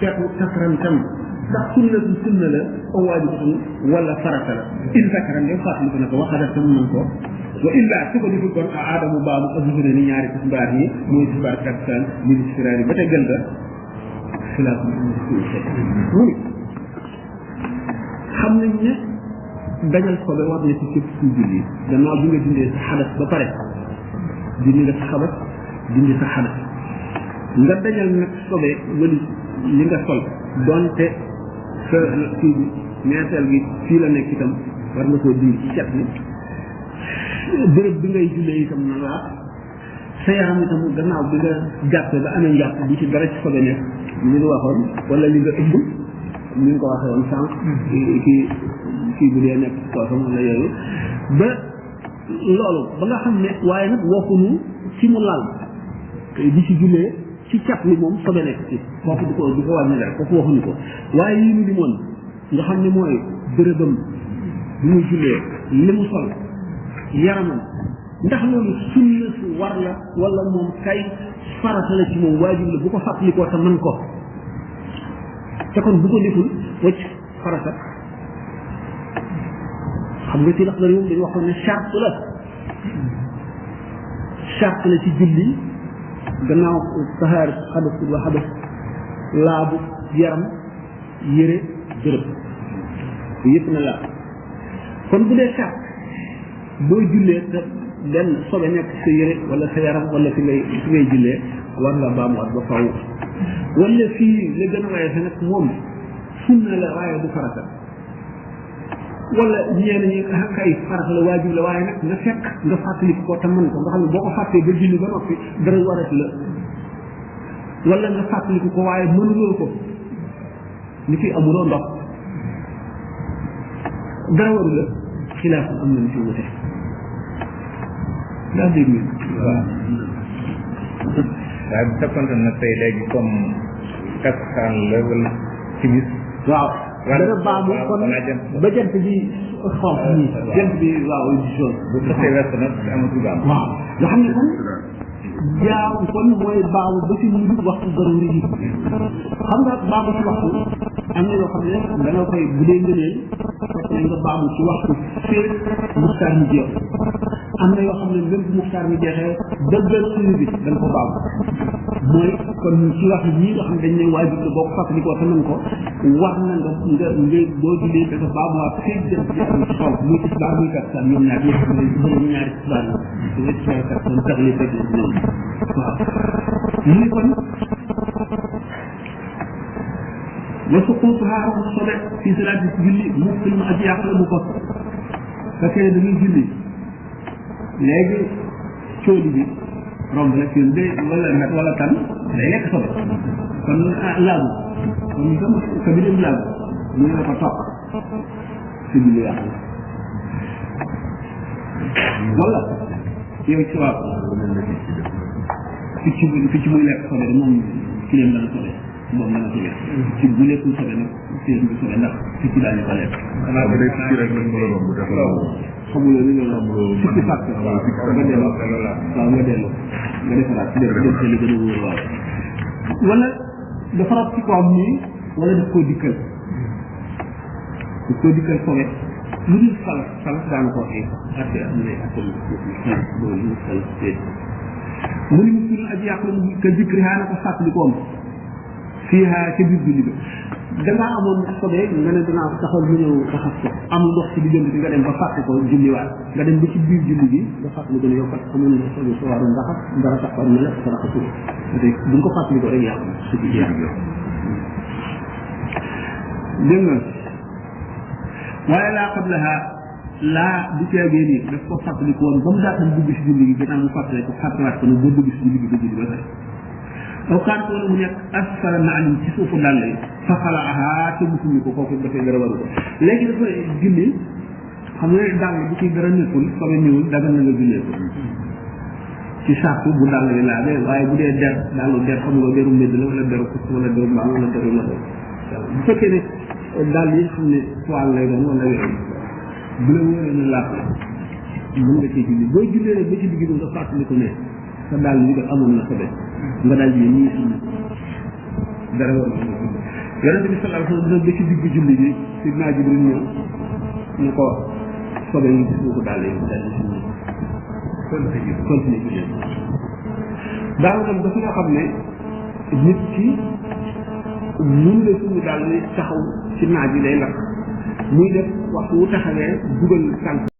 feetu takran tam ndax sunna la aw waajibatun wala farata la in takran de fàttali ko ne ko waxada tam nañ ko wa illa su ko deful kon aadamu baamu azhura ni ñaari tisbaar yi mooy tisbaar takkusaan li di siraar yi ba te gën ga xilaaf mu xam nañ ne dañal sobe war na ci képp kuy julli gannaaw bi nga dindee sa xadas ba pare dindi nga sa xadas dindi sa xadas nga dañal nag sobe wali li nga sol donte sa kii bi ñeenteel gi fii la nekk itam war nga koo dindi ci cet bi béréb bi ngay jullee itam na laat sa yaram itam gannaaw bi nga jàppee ba amee njàpp bu ci dara ci sobe nekk li ñu waxoon wala li nga ëmb ni nga ko waxee woon sànq kii bu dee nekk toosam wala yooyu ba loolu ba nga xam ne waaye nag waxuñu ci mu lal di ci jullee ci cat li moom sobe nekk ci kooku du ko wàññi dara kooku waxuñu ko waaye yi ñu di moon nga xam ne mooy bërëbam bi muy jullee li mu sol yaramam ndax loolu sunna su war la wala moom kay farata la ci moom waajib la bu ko fàttalikoo te mën ko te kon bu ko deful wacc farata xam nga ci lax la moom dañu waxoon ne charte la ci julli gannaaw saxaar xadas wa xadas laabu yaram yére bërëb yëpp na laab kon bu dee charte boo jullee te benn sobe nekk sa yére wala sa yaram wala fi ngay jullee war nga baamuwaat ba faw wala fii la gën a waaye sa nag moom sunna la waaye du farata wala ñeen ñi kay farata la waajib la waaye nag nga fekk nga fàttali ko te mën ko nga xam ne boo ko fàttee ba julli ba noppi dara warati la wala nga fàttali ko waaye mënuloo ko ni fi amuloo ndox dara waru la xilaaf am nañ ci wute daa dégg ngeen waaw waaye bu fekkoon nag tey léegi comme takkusaan la wala timis waaw dana baamu kon ba jant bi xonq nii jant bi waaw jaune bu fekkee west nag amatul baam waaw nga xam ne kon jaaw kon mooy baamu ba ci mujj waxtu daruri yi xam nga baamu ci waxtu am na yoo xam ne da nga koy bu dee ngëneel fekk nañ nga baamu ci waxtu fee muxtaar mi jeex am na yoo xam ne même bu muxtaar mi jeexee dëggal suñu bi da nga ko baamu mooy kon ci wax yi nga xam ne dañ ne waajib la boo ko fàttalikoo te mën ko war na nga boo jullee dafa baamuwaat fee jëm ci am ci xaw muy tisbaar muy takkusaan ñoom ñaar yëpp ñu ñaari tisbaar la ñu tisbaar takkusaan tax li fekk la ñoom waaw mu ne kon wa suqutuha raxas sobe fii salaati ci julli mu fil ma aji yàq la bu ko fekkee dañuy julli léegi cóoli bi romb la kii de wala tan day lekk sobe kon laabu kon itam ka bi dem laabu ñu ne ko topp si julli yàq la wala yow ci waaw picc muy lekk sobe de moom kileem dana sobe moom dana sobe ci bu lekkul sobe nag kileem bi sobe ndax picc daañu ko lekk xanaa ba day picc rek lañ mën a romb def xamuloo li nga picc fàkk waaw nga delloo waaw nga delloo nga defaraat def te li gën a wóor waaw wala dafa rab ci kawam nii wala daf koo dikkal sobe lu dul salas daana ko waxee atte am na atte loolu lu salas tee mu ni musulul aji yàq la mu ka zikri haa na ko fàttalikoom fii haa ca biir julli ba dangaa amoon sobe nga ne danaa taxaw lu ñëw taxas ko am ndox ci diggante bi nga dem ba fàtte ko julliwaat nga dem ba ci biir julli bi nga fàttali ko ne yow kat amoon nga sobe sa waru ndaxas dara taxaw ne la sa raxasul tey bu nga ko fàttalikoo rek yàq na su ci yàq dégg nga waaye laa qablaha laa du teegee nii daf ko fàttali ko woon ba mu daatam dugg si julli gi gannaaw mu fàttali ko fàttaliwaat ko ne boo dugg si julli gi ba julli ba tey aw kaant wala mu nekk asfala naalin ci suufu dàll yi fa xalaaha te musuñu ko kooku dafay dara waru ko léegi dafa julli xam nga dàll bu ci dara nekkul sobe ñëwul dagan na nga jullee ko ci sàpp bu dàll yi laabee waaye bu dee der dàllu der xam nga deru mbedd la wala deru kut wala deru mbaam wala deru la bu fekkee ne dàll yi xam ne toile lay doon wala yooyu bu la wóoree ne laab la mën nga cee julli boo jullee nag ba ci digg nga fàttali ko ne sa dàll yi kat amoon na sobe nga daal di nii sunna dara war na yonente bi sallallahu alayhi wasallam ba ci digg julli bi sidna Jibril ñëw ñu ko sobe yi gis nga ko daal yi daal di continuer julli daal dem ba fi nga xam ne nit ki mun la suñu daal di taxaw ci naaj yi day lakk muy def waxtu wu taxawee dugal tànk